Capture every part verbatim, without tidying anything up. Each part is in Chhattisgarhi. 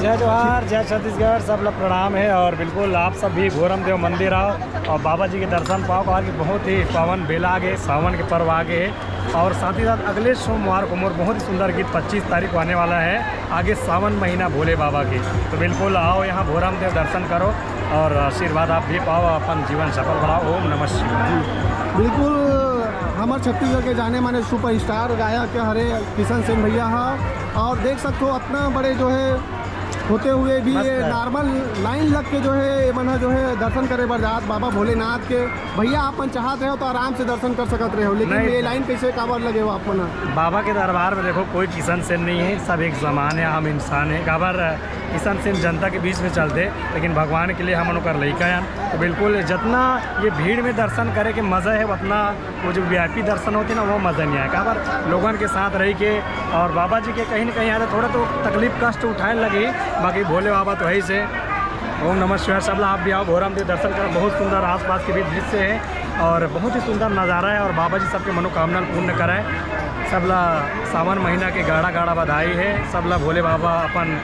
जय जोहार, जय छत्तीसगढ़, सब ला प्रणाम हे। और बिल्कुल आप सब भी भोरम देव मंदिर आओ और बाबा जी के दर्शन पाओ, काबर कि बहुत ही पावन बेला आगे, सावन के पर्व आगे हे। और साथ ही साथ अगले सोमवार को मोर बहुत ही सुंदर गीत पच्चीस तारीख को आने वाला है, आगे सावन महीना भोले बाबा के। तो बिल्कुल आओ यहाँ भोरम देव दर्शन करो और आशीर्वाद आप भी पाओ, अपन जीवन सफल बनाओ। ओम नमः शिवाय। बिल्कुल, हमर छत्तीसगढ़ के जाने माने सुपरस्टार गायक हरे किशन सेन भैया हा। और देख सकते हो, इतना बड़े जो है होते हुए भी मस्त ये है। नॉर्मल लाइन लग के जो है ये मन ह जो है दर्शन करे बर जात बाबा भोलेनाथ के। भैया, आप मन चाहत रहे हो तो आराम से दर्शन कर सकत रहे हो, लेकिन नहीं। ये लाइन कैसे, काबर लगे हो आप मन ह? बाबा के दरबार में देखो, कोई किशन सेन नहीं है, सब एक समान है, आम इंसान है। काबर किशन सेन जनता के बीच में चलते, लेकिन भगवान के लिए हमन ओकर लइका हन। तो बिल्कुल जितना ये भीड़ में दर्शन करे के मज़ा है, उतना वो जो वीआईपी दर्शन होते ना, वो मज़ा नहीं आए। काबर लोगन के साथ रह के और बाबा जी के कहीं ना कहीं आते, थोड़ा तो तकलीफ कष्ट उठाए लगी, बाकी भोले बाबा तो है ही से। ओम नमः शिवाय। सबला आप भी आओ भोरम देव दर्शन करो, बहुत सुंदर आसपास के भी दृश्य है और बहुत ही सुंदर नज़ारा है। और बाबा जी सबके मनोकामना पूर्ण कराए। सबला सावन महीना के गाड़ा गाड़ा बधाई है। सबला भोले बाबा अपन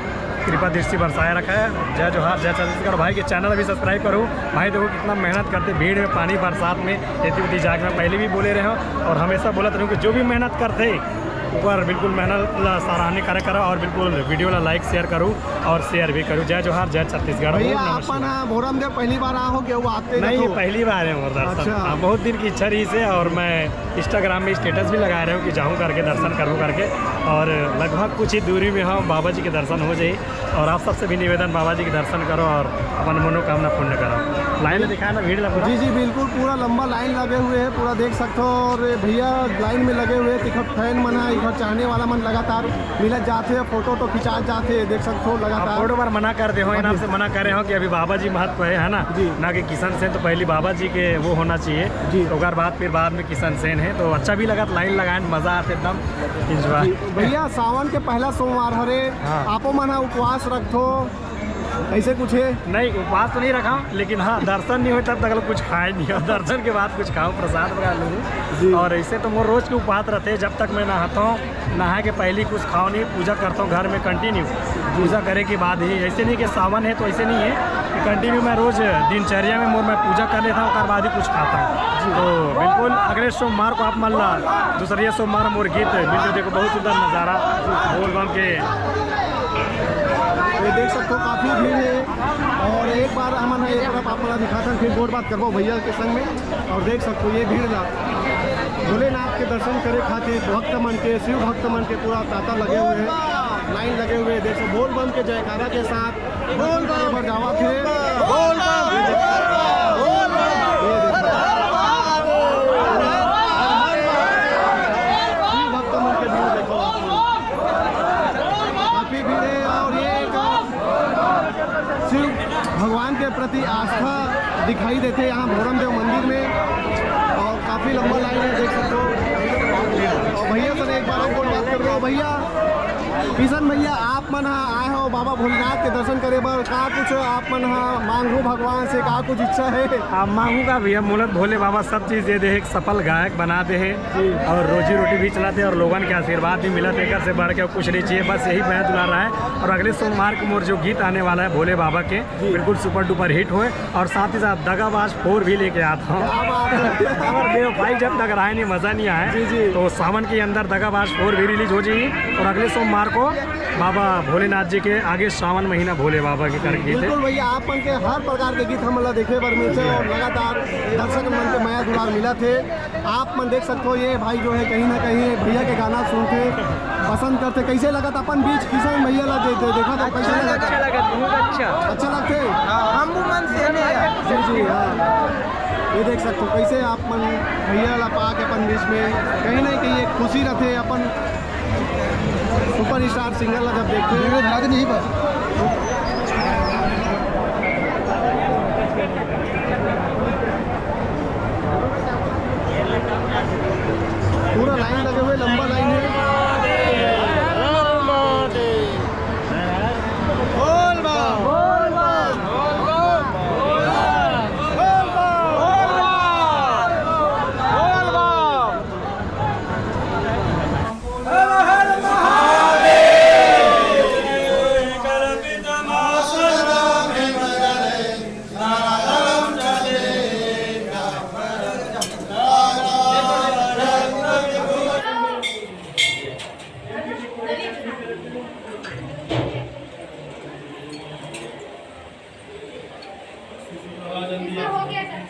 कृपा दृष्टि बरसाए रखा है। जय जोहार, जय छत्तीसगढ़। भाई के चैनल भी सब्सक्राइब करो। भाई देखो कितना मेहनत करते, भीड़ में, पानी, बरसात में, एती उती जाके। मैं पहले भी बोले रहे हूँ और हमेशा बोलत रहूँ कि जो भी मेहनत करते, ओकर बिल्कुल मेहनत ला सराहनीय करे करो और बिल्कुल वीडियो ला लाइक शेयर करो और शेयर भी करो। जय जोहार, जय छत्तीसगढ़। भैया, ओम नमः आप मन शिवाय। ह भोरम देव पहली बार आए हो कि वो आते नहीं, रहो? ये पहली बार है मोर दर्शन। अच्छा। हाँ, बहुत दिन की इच्छा रही से और मैं इंस्टाग्राम में स्टेटस भी लगा रहे हूँ कि जाऊँ करके, दर्शन करूँ करके। और लगभग कुछ ही दूरी में हम बाबा जी के दर्शन हो जाए। और आप सबसे भी निवेदन, बाबा जी के दर्शन करो और अपन मनोकामना पूर्ण करो। लाइन दिखाए ना, भीड़ लगा। जी जी, बिल्कुल, पूरा लंबा लाइन लगे हुए है, पूरा देख सकते हो। और भैया लाइन में लगे हुए हैं, तिखट फैन मन है, इधर चाहने वाला मन लगातार मिलत जाते हैं, फोटो तो खिंचात जाते हैं, देख सकते हो आप लगातार। फोटो पर मना कर दे हो, इनाम से मना करे हो कि अभी बाबा जी महत्व है, है ना? जी। ना कि किशन सेन, तो पहली बाबा जी के वो होना चाहिए। जी। तो ओकर बाद फिर बाद में किशन सेन है, तो अच्छा भी लगत, लाइन लगाए में मजा आते एकदम, एंजॉय। जी, भैया, सावन के पहला सोमवार हरे, हाँ। आपो मन ह उपवास रखथो, ऐसे कुछ है? नहीं, उपवास तो नहीं रखा, लेकिन हाँ, दर्शन नहीं होए तब तक कुछ खाए नहीं हो। दर्शन के बाद कुछ खाओ, प्रसाद वगैरह जी। लो। और ऐसे तो मोर रोज के उपवास रहते हैं, जब तक मैं नहाता हूँ, नहाए के पहले कुछ खाओ नहीं, पूजा करता हूँ घर में कंटिन्यू। पूजा करे के बाद ही, ऐसे नहीं कि सावन है तो ऐसे नहीं है, कंटिन्यू मैं रोज दिनचर्या में मोर मैं पूजा कर लेता हूँ, ओकर बाद ही कुछ खाता हूँ। तो बिल्कुल अगले सोमवार को आप मन ला, दूसरे सोमवार मोर गीत मिलते। देखो बहुत सुंदर नज़ारा बोलबम के। ये देख सकते हो, काफी भीड़ है। और एक बार हमन ह ये तरफ आप मन ला दिखाथन, फिर गोठ बात करबो भैया के संग में। और देख सकते हो ये भीड़ ला, भोलेनाथ के दर्शन करे खातिर भक्त मन के, शिव भक्त मन के पूरा तांता लगे हुए हैं, लाइन लगे हुए हैं। देख सकते हो, बोल बम के जयकारा के साथ बोल बम पर जावा थे। बोल बम। ये देखो। शिव भक्त मन के भीड़ देखो, काफी भीड़ है। और ये एक शिव भगवान के प्रति आस्था दिखाई देते यहाँ भोरम देव मंदिर में। और काफी लंबा लाइन है, देख सकते हो। और भैया से एक बार और बात कर रहा हूँ। भैया, किशन भैया, आप मन ह आए हो बाबा भोलेनाथ के दर्शन करे बर, का कुछ आप मन ह मांगो भगवान से, का कुछ इच्छा है? आप मांगू का भैया, मोला भोले बाबा सब चीज दे दे, एक सफल गायक बना दे है और रोजी रोटी भी चलाते और लोगन के आशीर्वाद भी मिलत, एकर से बढ़ के कुछ नहीं चाहिए। बस यही मया दुलार रहा है। और अगले सोमवार को मोर जो गीत आने वाला है भोले बाबा के, बिल्कुल सुपर डुपर हिट होए। और साथ ही साथ दगाबाज फोर भी लेके आता हूँ। क्या बात है। और बेवफाई जब तक रहे नहीं, मजा नहीं आए। जी, जी। तो सावन के अंदर दगाबाज फोर भी रिलीज हो जाएगी और अगले सोमवार को बाबा भोलेनाथ जी के आगे सावन महीना भोले बाबा के करके थे। बिल्कुल भैया, आप मन के हर प्रकार के गीत हमन ला देखे बर मिलथे और लगातार दर्शक मन के मया दुलार मिलत हे। आप मन देख सकते हो, ये भाई जो है कहीं ना कहीं भैया के गाना सुनथे, पसंद करथे। कैसे लगत अपन बीच किशन भैया ला दे, दे, देखा तो कैसे लगत? अच्छा लगा, बहुत अच्छा। अच्छा लगथे? हम मन से नहीं है। जी जी, हाँ। ये देख सकते हो कैसे आप मन भैया ला पा के अपन बीच में कहीं ना कहीं एक खुशी रहथे अपन सुपरस्टार सिंगर ला जब देखते हैं। पूरा लाइन लगे हुए, लंबा लाइन है। हो गया सर।